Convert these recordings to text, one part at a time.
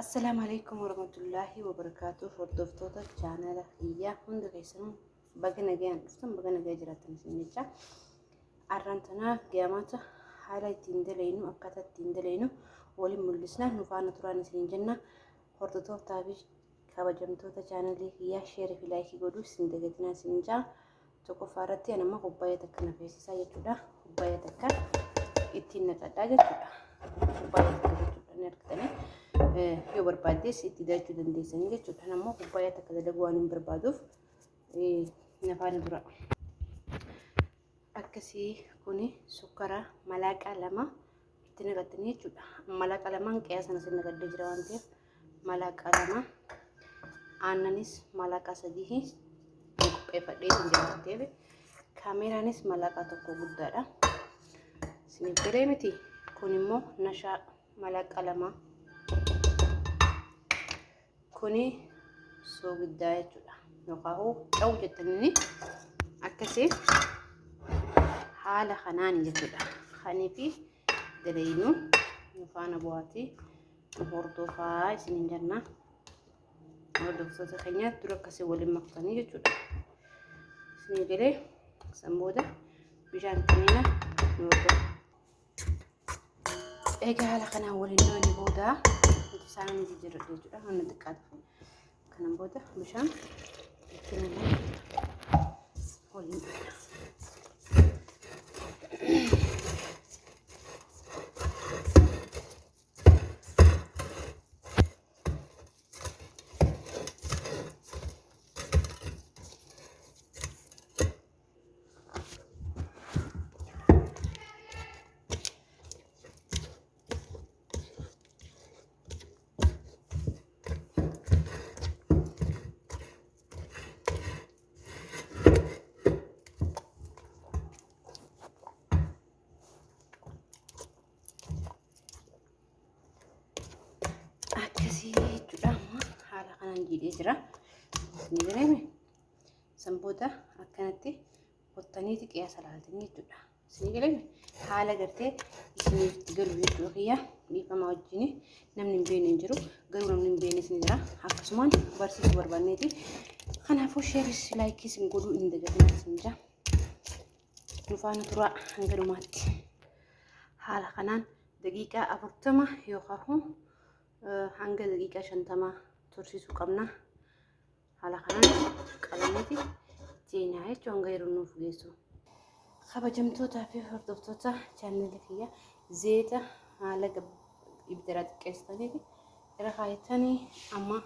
Assalaamu alaikum warahmatullaahi wabarakaatuh. Hordoftoota chaanala kiyyaa hunda keessanuu baga nagayaan dhuftan, baga nagaya jiraattan isin jecha. Arraan tanaa gaamata haala ittiin daleynu, akkaataa ittiin daleynu waliin mul'isna, nu faana turaan isin jenna. Hordoftootaa fi kabajamtoota chaanalii kiyyaa sheerii fi laayikii godhuu isin dagatinaa isin jaa. Tokkoffaa irratti ani amma kubbaayyaa takka na feesisaa jechuudha. Kubbaayyaa takka ittiin naqadhaa jechuudha. Kubbaayyaa takka jechuudha ni argitanii. Yoo barbaaddes itti dachuu dandeessanii jechuudha. Ani ammoo kubbaayyaa takka dalaguu waan hin barbaaduuf na faana dura. Akkasii kuni sukkara malaaqaa 2 itti naqattanii jechuudha. Malaaqa lamaan qiyaasaan isin naqaddee jira waan ta'eef malaaqa 2, aannanis malaaqa 3 qopheeffadhee isin jira waan ta'eef kaameeraanis malaaqa 1 guddaadha. Isiniif galee miti? Kun immoo nashaa malaaqa 2, kuni soogiddaa jechuudha. Yookaan hoo cawu jettanii akkasii haala kanaan jechuudha. Kanii fi dalaynuu nu faana bu'aatii nu hordofaa isiniin jenna. Hordoftoota keenya, dura akkasii waliin maktanii jechuudha. Isinii galee? San booda bishaan itti nu hordofa. Egaa haala kanaan waliin dhoone booda isaan ni jijjiirradha jechuudha. Hamma xiqqaatu kanan booda bishaan itti naqna, waliin dhoona. Akkasii jechuudha. Amma haala kanaan jiidhee jira. Isin galee? San booda akkanatti qottaniiti qiyaasa laaltanii jechuudha. Isin galee? Haala gartee isiniif itti galu jechuudha kiyya. Dhiifama wajjin, namni hin beekne hin jiru, garuu namni hin beeknes ni jira. Akkasumaan barsiisuu barbaanneeti. Kanaafuu sheeris laayikii isin godhuu hin dagatinaa isin jira. Nu faana turaa hanga dhumaatti. Haala kanaan daqiiqaa 40 yookaan hanga daqiiqaa 50 tursiisuu qabna. Haala kanaan qabanneeti seenaa jechuun hanga yeroo nuuf geessu. Kabajamtootaa fi hordoftoota chaanalii kiyya, zeeta haala ibidda xiqqeessitanii irra kaayatanii amma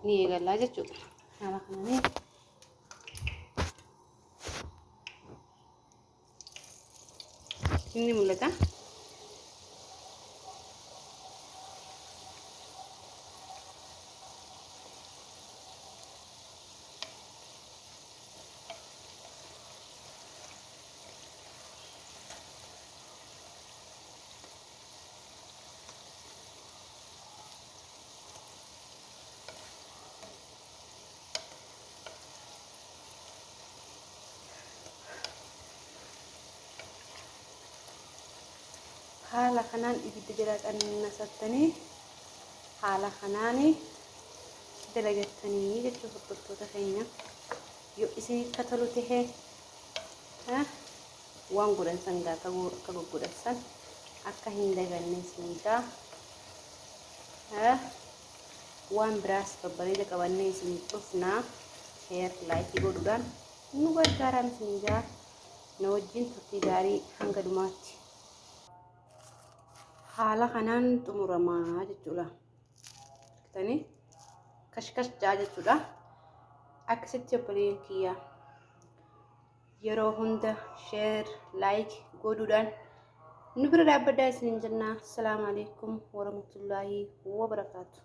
ni eegallaa jechuudha. Haala kanaan inni mul'ata. Haala kanaan ibidda jalaa qannasattanii haala kanaan dalagattanii jechuun hordoftoota keenya, yoo isin akka tolu ta'e waan godhan san akka goggodhan san akka hin daganne isin jaa. Waan biraas babbareeda qabannee isin dhufnaa, share laayikii godhuudhaan nu gargaaraan isin jaa. Na wajjin turtii gaarii hanga dhumaatti. Haala kanaan xumuramaa jechuudha. Argitanii, kashkash jaa jechuudha. Akkasitti obboleeyyan kiyyaa, yeroo hunda share like godhuudhaan nu bira dhaabbadhaa isiniin jenna. Assalaamu alaikum warahmatullaahi wabarakaatu.